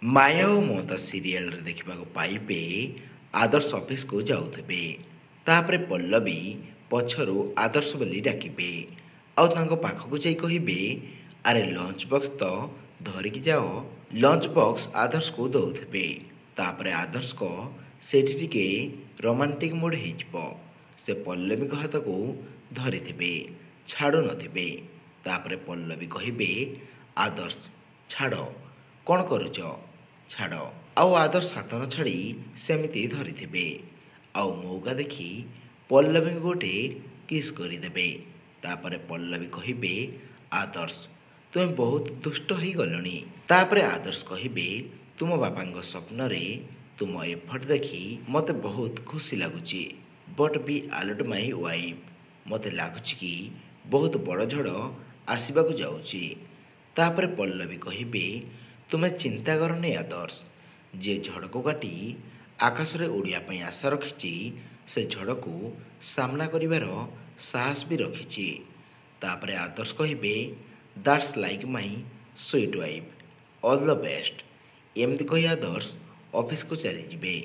ମାୟା ଓ ମମତା ସିରିଏଲରେ ଦେଖିବାକୁ ପାଇବେ, ଆଦର୍ଶ ଅଫିସକୁ ଯାଉଥିବେ। ତାପରେ ପଲ୍ଲବୀ ପଛରୁ ଆଦର୍ଶ ବୋଲି ଡାକିବେ ଆଉ ତାଙ୍କ ପାଖକୁ ଯାଇ କହିବେ, ଆରେ ଲଞ୍ଚ ବକ୍ସ ତ ଧରିକି ଯାଅ। ଲଞ୍ଚ ବକ୍ସ ଆଦର୍ଶକୁ ଦେଉଥିବେ। ତାପରେ ଆଦର୍ଶଙ୍କ ସେଇଠି ଟିକେ ରୋମାଣ୍ଟିକ୍ ମୁଡ୍ ହେଇଯିବ। ସେ ପଲ୍ଲବୀଙ୍କ ହାତକୁ ଧରିଥିବେ, ଛାଡ଼ୁନଥିବେ। ତାପରେ ପଲ୍ଲବୀ କହିବେ, ଆଦର୍ଶ ଛାଡ଼, କ'ଣ କରୁଛ, ଛାଡ଼। ଆଉ ଆଦର୍ଶ ହାତ ନ ଛାଡ଼ି ସେମିତି ଧରିଥିବେ ଆଉ ମୌକା ଦେଖି ପଲ୍ଲବୀଙ୍କୁ ଗୋଟେ କିସ୍ କରିଦେବେ। ତାପରେ ପଲ୍ଲବୀ କହିବେ, ଆଦର୍ଶ ତୁମେ ବହୁତ ଦୁଷ୍ଟ ହେଇଗଲଣି। ତାପରେ ଆଦର୍ଶ କହିବେ, ତୁମ ବାପାଙ୍କ ସ୍ୱପ୍ନରେ ତୁମ ଏଫର୍ଟ ଦେଖି ମୋତେ ବହୁତ ଖୁସି ଲାଗୁଛି, but be alert my wife. ମୋତେ ଲାଗୁଛି କି ବହୁତ ବଡ଼ ଝଡ଼ ଆସିବାକୁ ଯାଉଛି। ତାପରେ ପଲ୍ଲବୀ କହିବେ, ତୁମେ ଚିନ୍ତା କରନି ଆଦର୍ଶ, ଯିଏ ଝଡ଼କୁ କାଟି ଆକାଶରେ ଉଡ଼ିବା ପାଇଁ ଆଶା ରଖିଛି, ସେ ଝଡ଼କୁ ସାମ୍ନା କରିବାର ସାହସ ବି ରଖିଛି। ତାପରେ ଆଦର୍ଶ କହିବେ, that's like my sweet wife, all the best. ଏମିତି କହି ଆଦର୍ଶ ଅଫିସକୁ ଚାଲିଯିବେ।